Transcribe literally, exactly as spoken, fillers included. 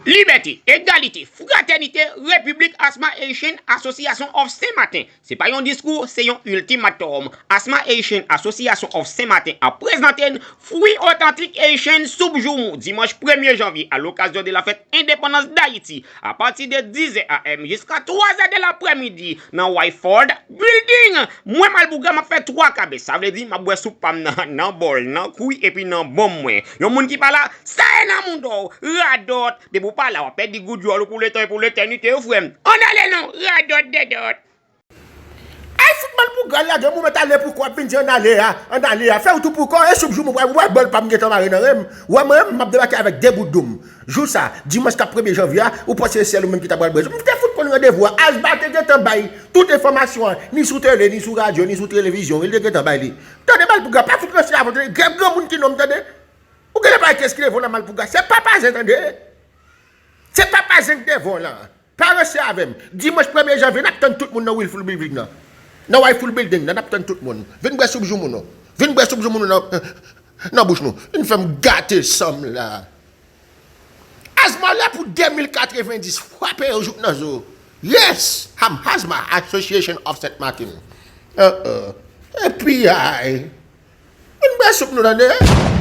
Libète, egalite, fratènite, repiblik. Asma Haitian Association of Saint Martin. Se pa yon diskou, se yon iltimatòm. Asma Haitian Association of Saint Martin ap prezante n fwi otantik Haitian soup joumou, dimanch premye janvye, a l'occasion de la fête indépendance d'Haïti, a pati de dizè a m jiska twazè de laprèmidi, nan Wyford Building. Mwen Malpougra, m ap fè twa kabes, sa vle di m ap bwè soup pa m nan, nan bòl, nan kwi epi nan bonm mwen. Yon moun ki pa la, sa e nan mouda w, radòt. Depi w pa la, w ap pèdi goudjòl ou pou letan e pou letènite, wi frè m. Ann ale non, radòt dèdòt. Ay, fout Malpougra lage, moman t ale pou kò, ap vin di ann ale a, ann ale a. Fè w tou pou kò, e soup joumou, w wè bòl pa m gentan mare nan ren m. W wè mwen menm, m ap debake avèk de bout doum. Jou sa, dimanch k ap premye janvye a, ou panse se sèl ou menm ki ta pral bwè soup. M te fout konn randevou a. Asma te gentan bay tout enfòmasyon an, ni sou tele, ni sou radyo, ni sou televizyon. Li te gentan bay li. Tande Malpougra, pa fout ranse avè m, tande. Grèv granmoun ki nonm, tande. Ou genlè pa wè kiyès ki devan w la, Malpougra. Se Papa Zen, tande. Se Papa Zen ki devan w la. Pa ranse avè m. Dimanch premye janvye, n ap tann tout moun nan Wyford Building nan. Nan Wyford Building nan, n ap tann tout moun. Vin bwè soup joumou nou. Vin bwè soup joumou nou nan, nan bouch nou. Vin fè m gate san m la. Asma la pou de mil katrevendis, frape yo jouk nan zo. Yes, I'm Asma Association of Saint Martin. Uh-uh. Epi ay. Vin bwè soup nou, tande.